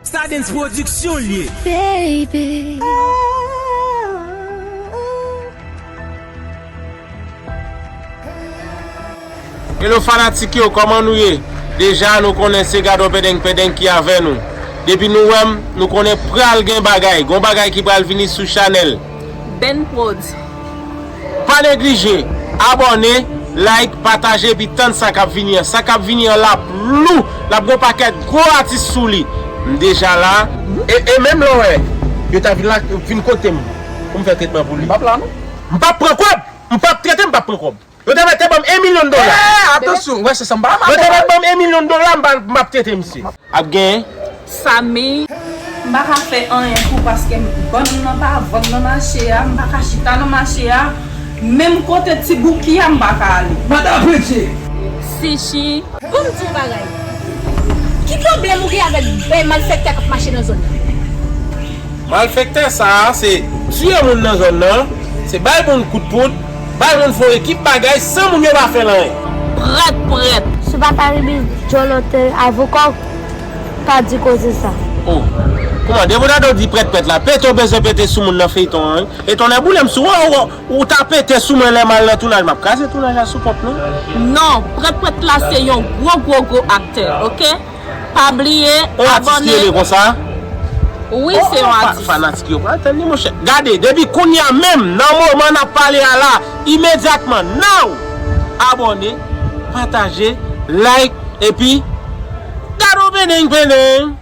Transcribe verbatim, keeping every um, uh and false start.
Stardens Production l ye. Baby. Hello fanatik yo, kòman nou ye? Deja nou konnen se Gadon Pendeng Pendeng ki avè nou. Depi nou wè m, nou konnen pral gen bagay. Gon bagay ki pral vini sou chanèl Ben Prodz. Pa neglije abòne, like, pataje epi tann sa k ap vini an. Sa k ap vini an l ap lou, l ap gon pakèt gwo atis sou li. M deja la. E, e menm lè w wè yo ta vin la, vin kote m pou m fè tretman pou li. M p ap la non. M p ap pran kòb! M p ap trete, m p ap pran kòb. Yo te mèt te ban m en milyon dola. Eh, atansyon, w wè se sa m pa. Yo te mèt ban m en milyon dola, m pa, m p ap trete misye. Ap gen. Samy. M pa ka fè anyen pou paske bann nan pa vann nan mache a, m pa ka chita nan mache a, menm kote ti bouki a m pa ka ale. Madan Pritchie. Sichi. Ban m di w bagay. Ki pwoblèm ou gen avèk bèy malfektè k ap mache nan zòn nan? Malfektè sa a se tiye moun nan zòn nan, se bay moun kout poud, bay moun fon ekip bagay san moun yo pa fè l anyen. Prèt prèt. Si w pa ta renmen djòlòtè avoka w pa di koze sa. Oh. Kòman Debodado di prèt prèt la? Pete w bezwen pete sou moun nan feyton an wi. E tonnè boule m sou ou, ou, ou ta pete sou mwen lè m al nan tounaj, m ap kraze tounaj la sou kont nou. Non, prèt prèt la se yon gwo gwo gwo aktè, oke? Pa bliye On atis ki rele abòne. Konsa? Wi, se yon Fa- atis. Fanatik yo pral tann li monchè. Gade, depi kounye a menm, nan moman n ap pale a la, imedyatman, now! Abòne, pataje, like, epi Gadon Pendeng Pendeng!